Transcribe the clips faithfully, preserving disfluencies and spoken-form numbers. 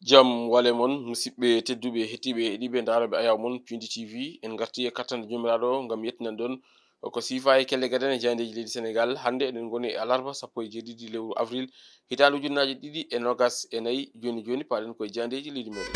Jam wale mon, musidɓe tedduɓe, hettiiɓe, heɗiiɓe, ndaarooɓe Ayaw mon, Pindi T V. En ngartii e kattande Joomiraaɗo ngam yettinan ɗon ko siifa e kelle gadane e jaayndeeji leydi Senegaal. Hannde eɗen ngoni e alarba sappo e jeeɗiɗi lewru avril, hitaande ujunnaaje ɗiɗi e noogas e nayi. Jooni jooni, paaɗen koye jaayndeeji leydi meɗen.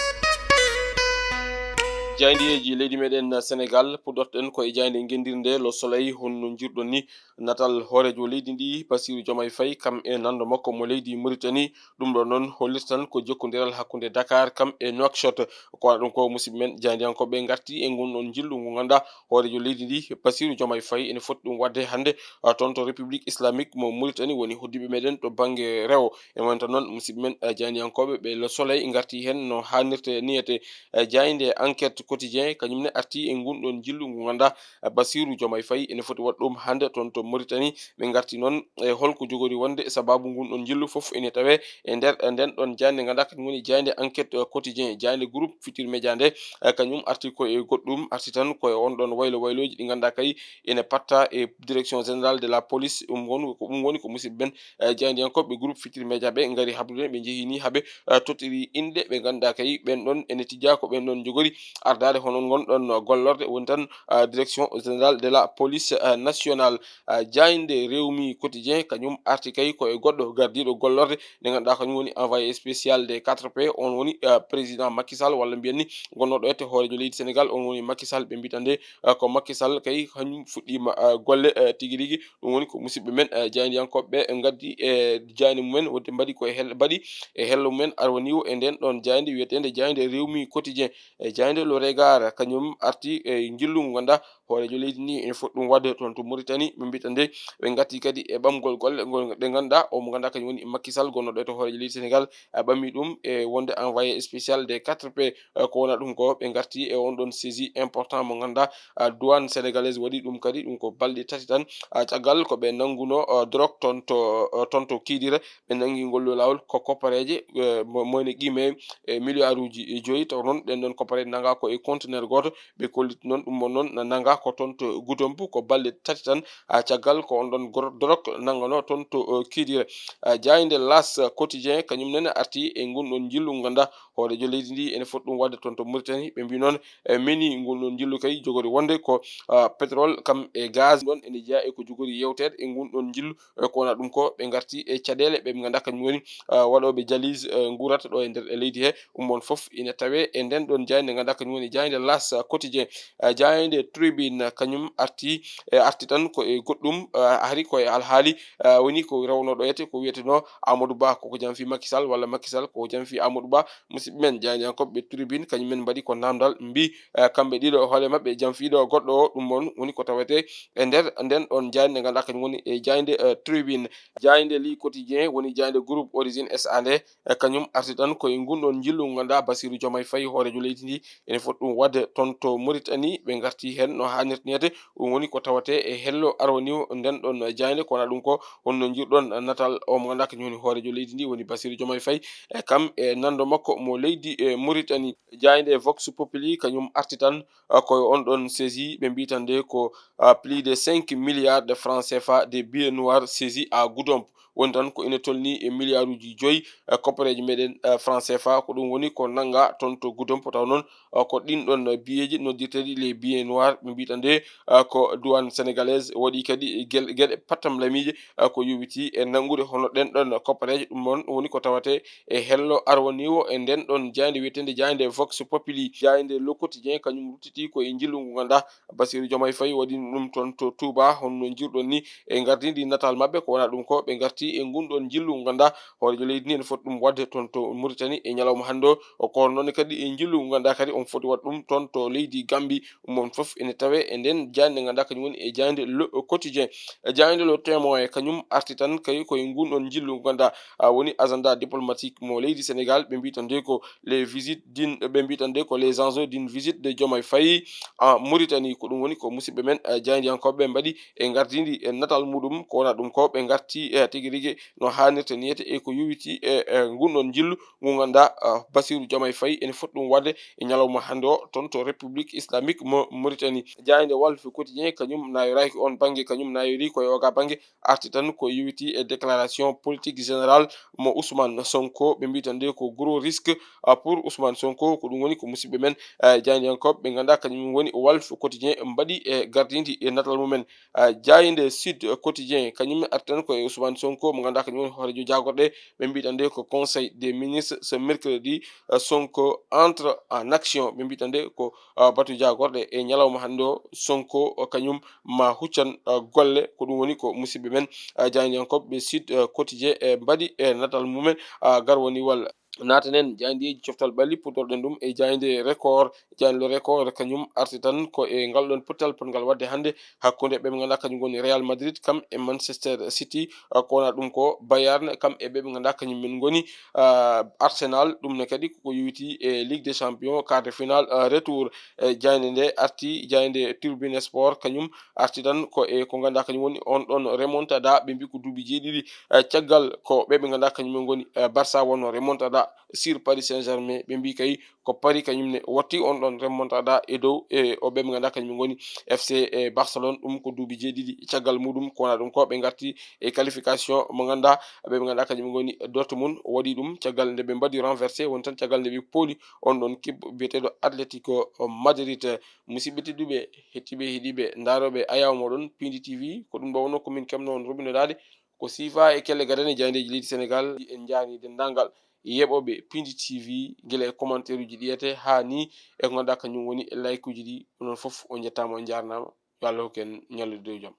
Jaayndeeji leydi meɗen Senegaal, puɗɗorten ko e jaaynde ngenndirnde Le Soleil. Honno njirɗon ni natal hooreejo leydi ndi, Bassirou Diomaye Faye, kam e nanndo makko mo leydi Mauritanie? Ɗum ɗo noon hollirta tan ko jokkondiral hakkunde Dakar kam e Nouakchott. Ko wano ɗum ko, musidɓe men, jaayndiyankooɓe ngarti e ngun ɗon njillu ngu ngannduɗaa hooreejo leydi ndi, Bassirou Diomaye Faye, ene foti ɗum waɗde hannde, ah, toon to République Islamique mo Mauritanie, woni hoddiiɓe meɗen to bannge rewo. E wonta noon, musidɓe men, eh, jaayndiyankooɓe ɓe Le Soleil ngarti heen no haanirta niyete. Eh, jaaynde Enquête Quotidien kañum ne arti e ngun ɗon njillu ngu ngannduɗaa, eh, Bassirou Diomaye Faye ene foti waɗ ɗum hannde toon to Mauritanie. Ɓe ngarti noon e holko jogori wonde sabaabu ngun ɗon njillu, fof ene tawee e nder, eh, nden ɗon jaaynde ngannduɗaa kañum woni jaaynde Enquête, eh, Quotidien. Jaaynde Groupe Futurs Médias nde, eh, kañum arti ko e goɗɗum, arti tan ko e on ɗon waylo waylooji ɗi ngannduɗaa kay ene patta e Direction Générale de la Police. Ɗum woni ko, ɗum woni ko musidɓe men, eh, jaayndiyankooɓe Groupe Futurs Médias ɓe ngari habrude, ɓe njehi ni haɓe, eh, tottiri inɗe ɓe ngannduɗaa kay ɓen ɗon ene tijjaa ko ɓen ɗon njogori ardaade hono ngon ɗon gollorde, woni tan, eh, Direction Générale de la Police, eh, Nationale. Eh, jaaynde Rewmi Quotidien kañum arti kay ko e goɗɗo gardiiɗo gollorde nde ngannduɗaa kañum woni envoyé spécial des quatre P, on woni, eh, président Macky Sall, walla mbiyen ni gonnooɗo ete hooreejo leydi Senegaal, on woni Macky Sall. Ɓe mbita nde, eh, ko Macky Sall kay kañum fuɗɗiima, eh, golle, eh, tigi rigi. Ɗum woni ko musidɓe men, eh, jaayndiyankooɓe ɓe ngaddi e jaaynde mumen, wonde mbaɗi ko e hel-, mbaɗi e hello mumen arwaniiwo e nden ɗon jaaynde wiyeteende jaaynde Rewmi Quotidien. E jaaynde Le Regard kañum arti e njillu ngu ngannduɗaa hooreejo leydi ndi ene foti ɗum waɗde toon to Mauritanie. Ɓe mbita nde ɓe ngatti kadi e ɓamgol golle ngol ɗe ngannduɗaa o mo ngannduɗaa kañum woni Macky Sall, gonnooɗo e to hooreejo leydi Senegaal, a ɓami ɗum e wonde envoyé spécial des quatre P. Eh, ko wona ɗum ko ɓe ngarti e on ɗon saisie important mo ngannduɗaa, ah, douane sénégalaise waɗi ɗum kadi, ɗum ko balɗe tati tan, ah, caggal ko ɓe nannguno, ah, drogue toon to, ah, toon to Kidira. Ɓe nanngi ngol ɗo laawol ko koppareeje, eh, mo, mo ene qiime e miliyaaruuji joyi. Taw noon ɗen ɗon koppareeje nanngaa ko e conteneur gooto. Ɓe kolliti noon ɗum mo noon nanngaa ko toon to Goudomp, ko balɗe tati tan, ah, caggal ko on ɗon gor-, drogue nanngano toon to, eh, Kidira. Ah, jaaynde L'As Quotidien kañum nene arti e ngun ɗon njillu ngannduɗaa hooreejo leydi ndi ene foti ɗum waɗde toon to Mauritanie. Ɓe mbi noon, e meni ngun ɗon njillu kay jogori wonde ko, ah, pétrole kam e gaz ɗon ene jeyaa e ko jogori yewteede e ngun ɗon njillu, e ko wona ɗum ko ɓe ngarti e caɗeele ɓe ngannduɗaa kañum woni, ah, waɗooɓe dialyse, eh, nguurata ɗo e nder e leydi he. Ɗum ɗon fof ina tawee e nden ɗon jaaynde ngannduɗaa kañum woni jaaynde L'As Quotidien. Eh, jaaynde Tribune kañum arti, e arti tan ko e goɗɗum, eh, hari ko e alhaali, eh, woni ko rewnooɗo ete ko wiyetenoo Amadou Ba, koko jam fii Macky Sall walla Macky Sall koko jam fii Amadou Ba. Musidɓe men, jaayndiyankooɓe Tribune, kañum men mbaɗi ko naamndal, mbi, eh, kamɓe ɗiɗo hoole maɓɓe, jam fiiɗo goɗɗo o, ɗum on woni ko tawetee e nder nden ɗon jaaynde, ngannduɗaa kañum woni e jaaynde, eh, Tribune. Jaaynde Le Quotidien woni jaaynde groupe Origine S A nde, eh, kañum arti tan ko e ngun ɗon njillu ngannduɗaa Bassirou Diomaye Faye, hooreejo leydi ndi, ene foti ɗum waɗde toon to Mauritanie. Ɓe ngarti heen no haanirta neede, ɗum woni ko tawetee e hello arwaniiwo nden ɗon jaaynde, ko wona ɗum ko honno njirɗon natal o mo ngannduɗaa kañum woni hooreejo leydi ndi, woni Bassirou Diomaye Faye, e kam e nanndo makko mo leydi e Mauritanie. Jaaynde Vox Populi kañum arti tan, ah, koye on ɗon saisie, ɓe mbi tan nde ko, ah, plus de cinq milliards de francs C F A de billets noirs saisis à Goudomp. Woni tan ko ina tolni e miliyaaruuji joyi, eh, koppareeje meɗen, eh, franc C F A, ko ɗum woni ko nanngaa toon to Goudomp. Taw noon, eh, ko ɗin ɗon, eh, biyeeji noddirteeɗi les billets noirs, ɓe mbiita nde, eh, ko douane sénégalaise waɗi kadi gel-, geɗe pattam lamiije, eh, ko yowitii e nanngude hono ɗen ɗon koppareeje. Ɗum noon woni ko tawetee e hello arwaniiwo e nden ɗon jaaynde wiyeteende jaaynde Vox Populi. Jaaynde Le Quotidien kañum ruttitii ko e njillu ngu ngannduɗaa Bassirou Diomaye Faye waɗi ɗum toon to Touba, honno njirɗon ni e ngardiindi natal maɓɓe, ko wona ɗum ko ɓe ngarti e ngun ɗon njillu ngu ngannduɗaa hooreejo leydi ndi ene foti ɗum waɗde toon to Mauritanie e ñalawma hannde o. O ko noon kadi e njillu ngu ngannduɗaa kadi on foti waɗ ɗum toon to leydi Gambie. Ɗum on fof ene tawee e nden jaaynde ngannduɗaa kañum woni e jaaynde Le Quotidien. E jaaynde Le Témoin kañum arti tan kay koye ngun ɗon njillu ngu ngannduɗaa, a, woni agenda diplomatique mo leydi Sénégal. Ɓe mbi tan nde ko les visites d'une, ɓe mbi tan nde ko les enjeux d'une visite de Diomaye Faye en Mauritanie. Ko ɗum woni ko musidɓe men, eh, jaayndiyankooɓe ɓe mbaɗi e ngardiindi e natal muɗum, ko wona ɗum ko ɓe ngarti, eh, tigi rigi no haanirta niyete e ko yowiti e, e ngun ɗon njillu ngu ngannduɗaa, eh, Bassirou Diomaye Faye ene foti ɗum waɗde e ñalawma hannde o toon to République Islamique mo Mauritanie. Jaaynde Walf Quotidien kañum nayoraaki on bannge, kañum nayori ko e oga bannge, arti tan ko yowiti e déclaration politique générale mo Ousmane Sonko. Ɓe mbi tan nde ko gros risque Ah, pour Ousmane Sonko, ko ɗum woni ko musidɓe men, ah, jaayndiyankooɓe ɓe ngannduɗaa kañum woni Walf Quotidien mbaɗi e gardindi e natal mumen. Ah, jaaynde Sud Quotidien, kañum artan ko e Ousmane Sonko, mo ngannduɗaa kañum woni hooreejo jaagorɗe, ɓe mbiɗa nde ko Conseil des ministres ce mercredi, ah, Sonko entre en action, ɓe mbiɗa nde ko, ah, batu jaagorɗe e ñalawma hannde o, Sonko, ah, kañum ma huccan, ah, golle, ko ɗum woni ko musidɓe men, ah, jaayndiyankooɓe ɓe Sud, ah, Quotidien e mbaɗi e natal mumen, ah, gar woni walla. Naatanen jaayndeeji coftal ɓalli, puɗɗorɗen ɗum e jaaynde Record. Jaaynde Record kañum arti tan ko e ngal ɗon pottal potngal waɗde hannde hakkunde ɓe ɓe ngannduɗaa kañum ngoni Real Madrid kam e Manchester City, ah, ko wona ɗum ko Bayern kam e ɓe ɓe ngannduɗaa kañum men ngoni, ah, Arsenal. Ɗum ne kadi ko yowiti e Ligue des Champions, quart de finale, ah, retour. E jaaynde nde arti, jaaynde Tribune Sport kañum arti tan ko e ko ngannduɗaa kañum woni on ɗon remontada, ɓe mbi ko duuɓi jeeɗiɗi, eh, caggal ko ɓe ɓe ngannduɗaa kañum en ngoni, eh, Barça wonno remontada sur Paris Saint-Germain, ɓe mbi kay ko Paris kañum ne watti on ɗon remontada e dow, e o ɓe ɓe ngannduɗaa kañum en ngoni F C, e Barcelone, ɗum ko duuɓi jeeɗiɗi caggal muɗum, ko wona ɗum ko ɓe ngarti e qualification mo ngannduɗaa ɓe ɓe ngannduɗaa kañum en ngoni Dortmund waɗi ɗum caggal nde ɓe mbaɗi renversé, woni tan caggal nde ɓe pooli on ɗon kib biyeteeɗo Atletico Madrid. Musidɓe tedduɓe, hettiiɓe, heɗiiɓe, ndaarooɓe ayaw moɗon Pindi T V, ko ɗum ɗo wonno ko min kemno on rubinodaade ko siifa e kelle gadane jaayndeeji leydi Senegal. En njaani denndaangal yeɓooɓe Pindi T V, gila e commentaire uji ɗi yiyete haa ni e ko ngannduɗaa kañum woni like uji ɗi. Onon fof on njettaama, on njaarnaama. Yo Allah hokku en ñallude dow jam.